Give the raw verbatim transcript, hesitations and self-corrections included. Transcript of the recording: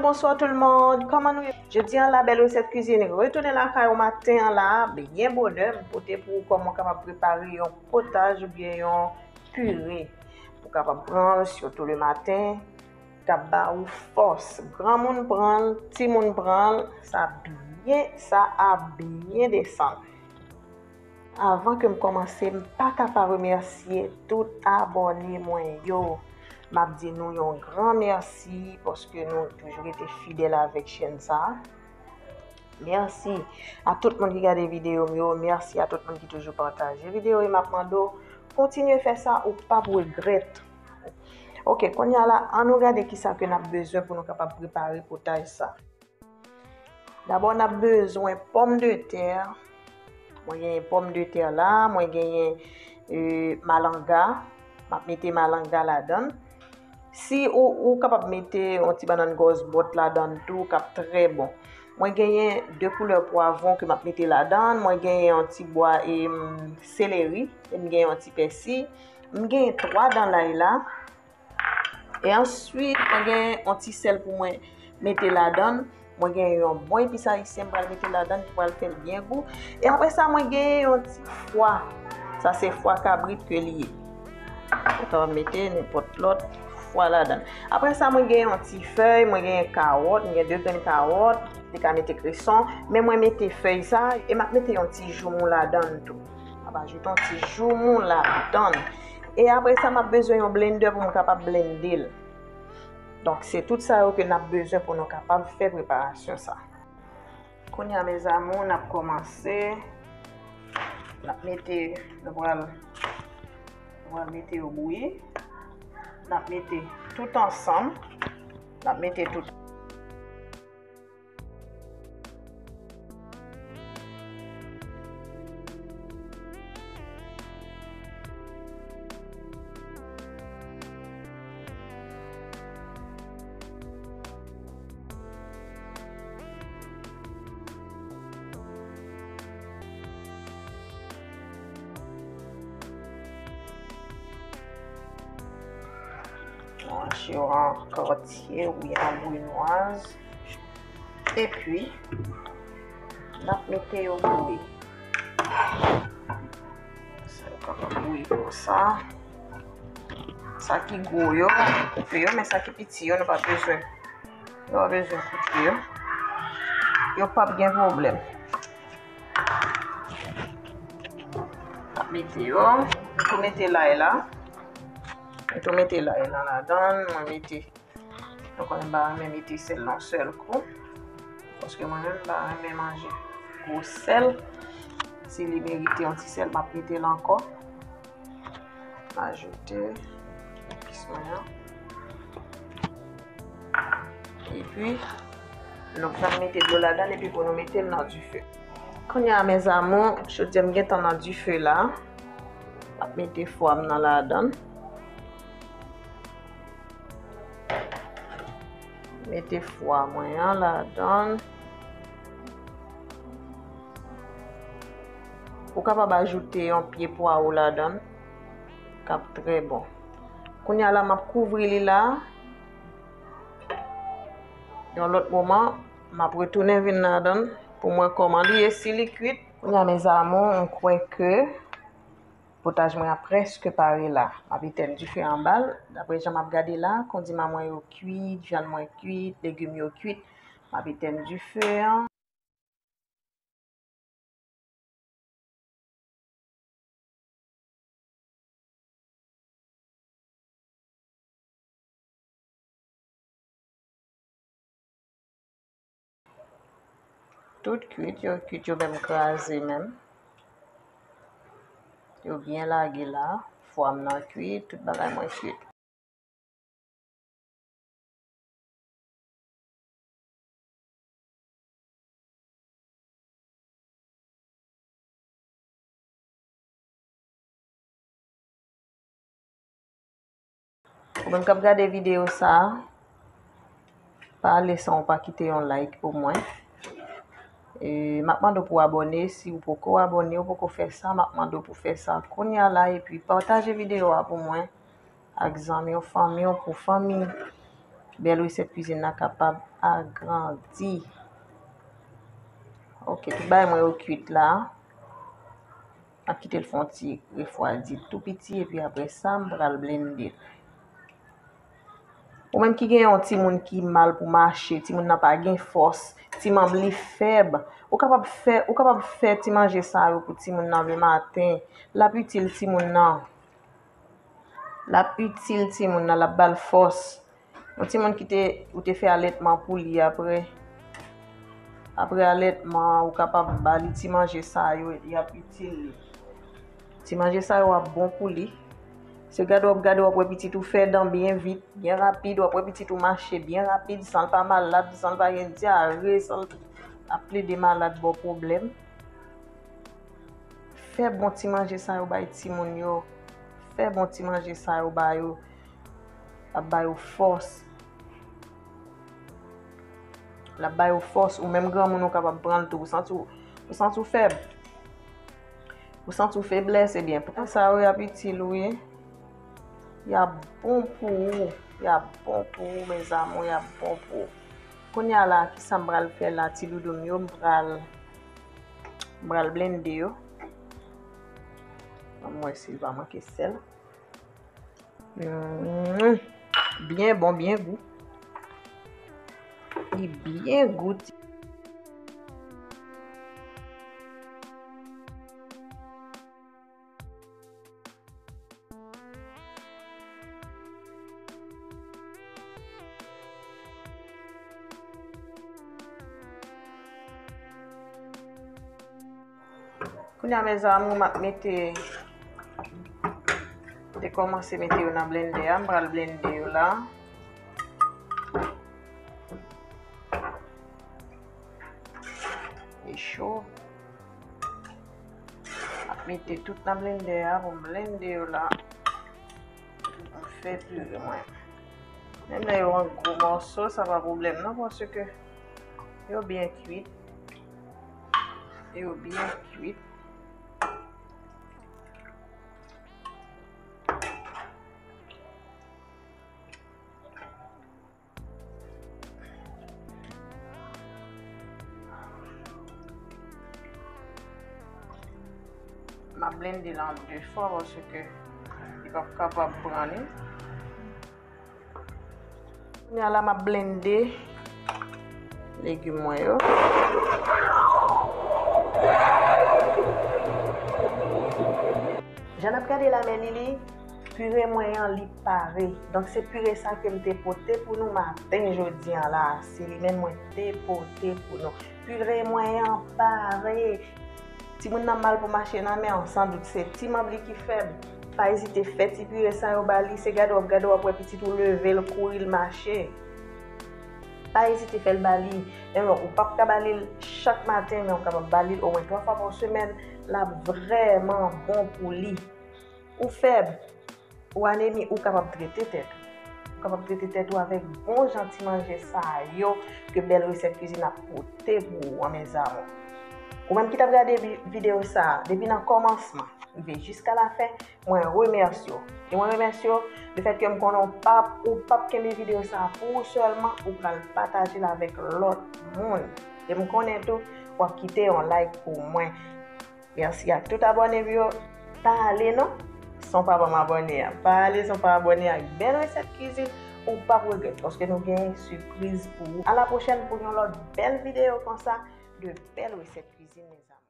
Bonsoir tout le monde, kòman nou ye? Jodi an la, bèl resèt kwizin retounen lakay ou maten an la, byen bonè, m pote pou ou kòman w kapab prepare yon potaj oubyen yon pire pou w kapab pran l, sitou le maten, k ap ba ou fòs. Granmoun pran l, timoun pran l, sa byen, sa ap byen desann. Avan ke m kòmanse, m pa ka pa remèsye tout abòne mwen yo. M ap di nou yon gran mèsi paske nou toujou rete fidèl avèk chèn sa a. Mèsi a tout moun ki gade videyo m yo. Mèsi a tout moun ki toujou pataje videyo yo. M ap mande w kontinye fè sa, ou p ap regrèt. Oke, kounye a la, ann nou gade kisa ke n ap bezwen pou nou kapab prepare potaj sa. Dabò, n ap bezwen pòmdetè. Mwen genyen pòmdetè la, mwen genyen, e, malanga. M ap mete malanga ladan l. Si ou, ou kapab mete yon ti bannann gòzbòt ladan l tou, k ap trè bon. Mwen genyen de koulè pwavwon ke m ap mete ladan l. Mwen genyen yon ti bwa, em, seleri. E m genyen yon ti pèsi. M genyen twa dan lay la. E answit, mwen gen yon ti sèl pou mwen mete ladan l. Mwen gen yon bon epis ayisyen m pral mete ladan l ki pral fè l byen gou. E apre sa, mwen gen yon ti fwa. Sa se fwa kabrit ke li ye. Ou kapab mete nenpòt lòt fwa ladan l. Apre sa, mwen gen yon ti fèy, mwen gen kawòt, mwen gen de grenn kawòt, li ka mete kreson, men mwen mete fèy sa, e m ap mete yon ti joumou ladan l tou. M ap ajoute yon ti joumou ladan l. E apre sa, m ap bezwen yon blendè pou m kapab blende l. Donk, se tout sa yo ke n ap bezwen pou nou kapab fè preparasyon sa. Kounye a, mes amours, n ap kòmanse. N ap mete, nou pral, nou pral mete yo bouyi. N ap mete tout ansanm. N ap mete tout. Mwen hache yo an katye oubyen an brinwaz. Epi, n ap mete yo bouyi. Sa yo kapab bouyi konsa. Sa ki gwo yo, koupe yo, men sa ki piti yo, nou pa bezwen. Nou pa bezwen koupe yo. Yo p ap gen pwoblèm. N ap mete yo. Mwen tou mete lay la. Mwen tou mete lay la ladan l. Mwen mete Nou konnen m pa renmen mete sèl nan sèl kou. Paske mwen menm m pa renmen manje gwo sèl. Si li merite yon ti sèl, m ap mete l ankò. M ajoute epis mwen an. Epi, nou pral mete dlo ladan l epi pou nou mete l nan dife. Kounye a, mes amours, jodi a m gentan nan dife la. M ap mete fwa m nan ladan l. Mete fwa mwen an ladan l. Ou kapab ajoute yon pye pwawo ladan l, k ap trè bon. Kounye a la, m ap kouvri li la. Yon lòt moman, m ap retounen vin ladan l pou m wè kòman li ye, si li kwit. Kounye a, mes amours, m kwè ke potaj mwen an prèske pare la. M ap etèn dife anba l. Daprè jan m ap gade la, kondima mwen yo kwit, vyann mwen kwit, legim yo kwit. M ap etèn dife an. Tout kwit, yo kwit, yo menm kraze menm. Yo byen lage la. Fwa m nan kwit, tout bagay mwen kwit. Ou menm k ap gade videyo sa a, pa ale san ou pa kite yon like pou mwen. E, m ap mande w pou w abòne. Si w poko abòne, ou poko fè sa, m ap mande w pou w fè sa kounye a la. Epi pataje videyo a pou mwen ak zanmi w, fanmi w, pou fanmi bèl resèt kwizin nan kapab agrandi. Ok, tout bagay mwen yo kwit la. M ap kite l fè yon ti refwadi tou piti, epi apre sa, m pral blende l. Ou menm ki gen yon timoun ki mal pou mache, timoun nan pa gen fòs, ti manm li fèb, ou kapab fè, ou kapab fè ti manje sa yo pou timoun nan le maten. L ap itil timoun nan. L ap itil timoun nan, l ap ba l fòs. Yon timoun ki te, ou te fè alètman pou li apre, apre alètman, ou kapab ba li ti manje sa yo, y ap itil li. Ti manje sa yo ap bon pou li. Se gade w ap gade, w ap wè pitit ou fè dan byen vit, byen rapid, w ap wè pitit ou mache byen rapid, san l pa malad, san l pa gen dyare, san l ap plede malad ba w pwoblèm. Fè bon ti manje sa yo bay timoun yo. Fè bon ti manje sa yo ba yo. L ap ba yo fòs. L ap ba yo fòs. Ou menm granmoun ou kapab pran l tou. Ou santi w, ou santi w fèb. Ou santi w feblès, ebyen, pran sa yo, y ap itil ou, wi. Y ap bon pou ou. Y ap bon pou ou, mes amours, y ap bon pou ou. Kounye a la, ki sa m pral fè la, ti doudou m yo, m pral, m pral blende yo. Ann wè si l pa manke sèl. Mm, byen bon, byen gou. Li byen gou. Kounye a, mes amours, m ap mete, te kòmanse mete yo nan blendè a, m pral blende yo la. Li cho. M ap mete tout nan blendè a pou m blende yo la. Pou m fè pire mwen. Menm lè yo an gwo mòso, sa pa pwoblèm non, paske yo byen kwit. Yo byen kwit. M ap blende l an de fwa paske li p ap kapab pran li. Kounye a la, m ap blende legim mwen yo. Jan n ap gade la, men li, li, pire mwen an, li pare. Donk, se pire sa ke m te pote pou nou maten jodi an la. Se li menm mwen te pote pou nou. Pire mwen an pare. Timoun nan mal pou mache nan, men an, san dout se ti manm li ki fèb. Pa ezite fè ti pire sa yo ba li. Se gade w ap gade, w ap wè pitit ou leve l, kouri l mache. Pa ezite fè l ba li. Men bon, ou p ap ka ba li l chak maten, men ou kapab ba li l omwen twa fwa pa semèn. L ap vrèman bon pou li. Ou fèb, ou anemi, ou kapab trete tèt ou. Ou kapab trete tèt ou avèk bon jan ti manje sa yo ke Bèl Resèt Kwizin ap pote pou ou an, mes amours. Ou menm ki t ap gade vi-, videyo sa a, depi nan kòmansman rive jiska lafen, mwen remèsye w. E mwen remèsye w lefètke m konnen w p ap, ou p ap kenbe videyo sa a pou ou sèlman, ou pral pataje l avèk lòt moun. E m konnen tou, w ap kite yon like pou mwen. Mèsi ak tout abòne m yo. Pa ale non, san w pa ban m abòne a. Pa ale san w pa abòne ak Bèl Resèt Kwizin, ou p ap regrèt, paske nou gen sipriz pou ou. A la pwochèn pou yon lòt bèl videyo konsa de Bèl Resèt Kwizin, mes amours.